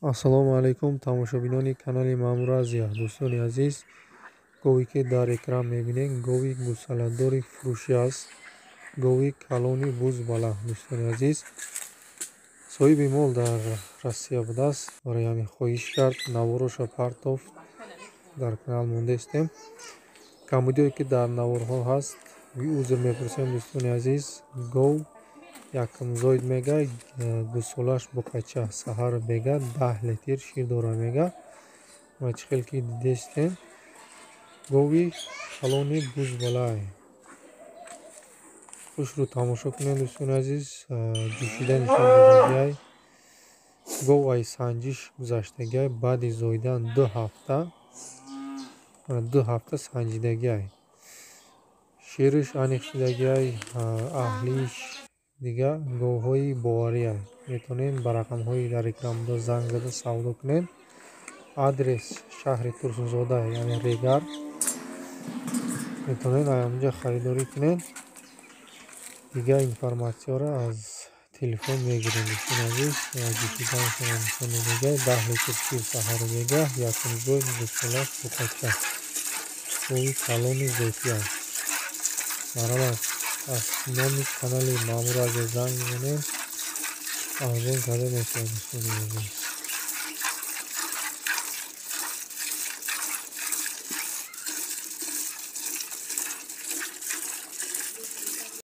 Ассалому алайкум, тамошобинони канали Маъмур Азия. Дӯстони азиз, гове ки дар экран мебинед, гови гӯсаладори фурӯшӣ аст. Гови калони бузбала. Дӯстони азиз, соҳиби мол дар Россия будааст, барои ҳамин хоҳиш кард, навороша партофт, дар канал мондаистем. Камбудиое ки дар наворҳо ҳаст, узр мепурсем, дӯстони азиз. Гов якумзоид мега, гӯсолааш букача, саҳар бега 10 литр шир дора мега. Ва чӣ хел ки дидестем, гови калони бузбалай. Хушрӯ тамошо кунед, дӯстони азиз, ҷӯшида нишон додагиай. Гов ай санҷиш гузаштагиай, баъди зоидан 2 ҳафта, 2 ҳафта санҷидагиай. Шириш аниқ шудагиай, аҳлиш дигар говҳои бовариай. Метавонед ба рақамҳои дар экран буда занг зада савдо кунед. Адрес шаҳри Турсунзода, яъне Регар. Метавонед ҳаминҷа харидорӣ кунед. Дигар информатсияро аз телефон мегирем, дӯстони азиз. Ҷӯшиданашонро нишон додагиай. 10 литр шир саҳару бегаҳ, якумзоид, гӯсолааш букача. Гови калони зотӣ аст. Марҳамат, аз номи канали Маъмур Азия занг бизанед, арзон карда мешавад, дӯстони азиз.